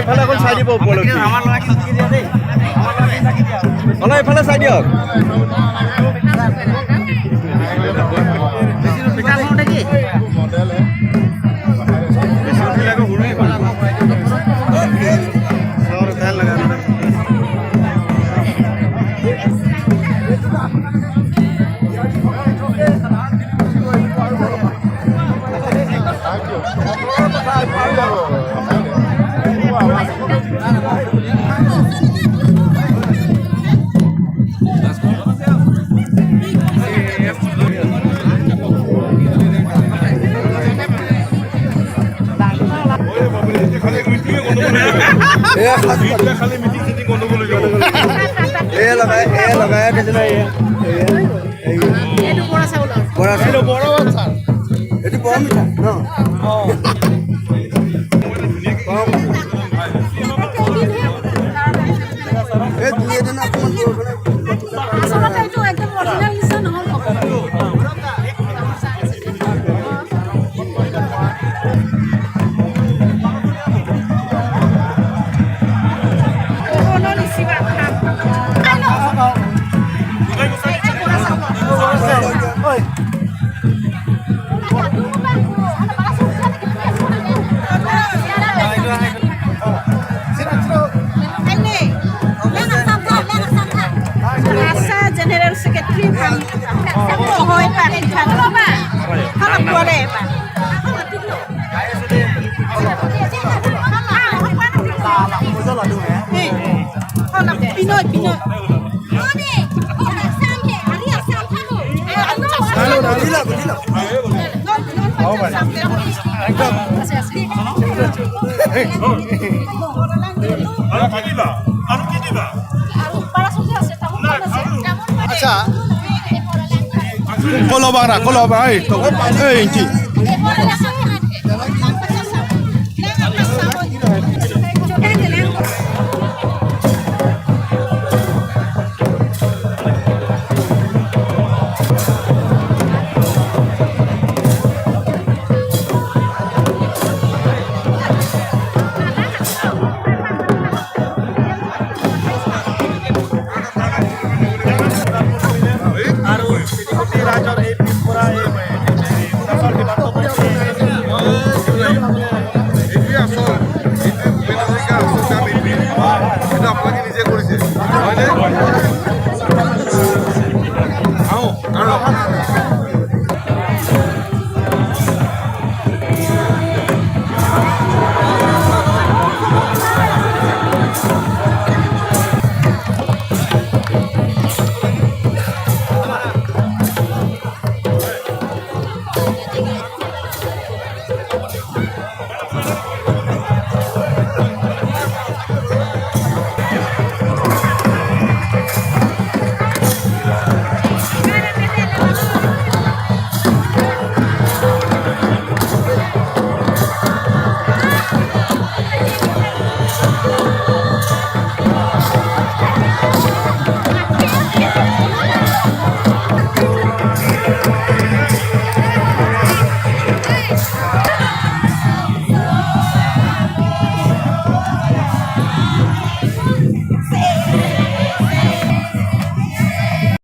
ইফালে অকণ চাই দিব। অলপ ইফালে চাই দিয়ক। এইটো বৰ মিঠা ন। এই দুই এদিন অকণমান বৰষুণে। আচলতে এইটো একদম অৰিজিনেল নিচিনা নহ'ল। General Secretary হয়। Pinoy, Pinoy. আচ্ছা, কলবাৰা কলবা এই তো এই কি। আৰু গোটেই ৰাইজৰ এই পিছপৰা এই এইটোৱে আচল, এইটোৱে ভূপেন হাজৰিকাৰ আচল কাম এইটোৱে। সেইটো আপোনালোকে নিজে কৰিছে, হয়নে? আহোঁ আৰু।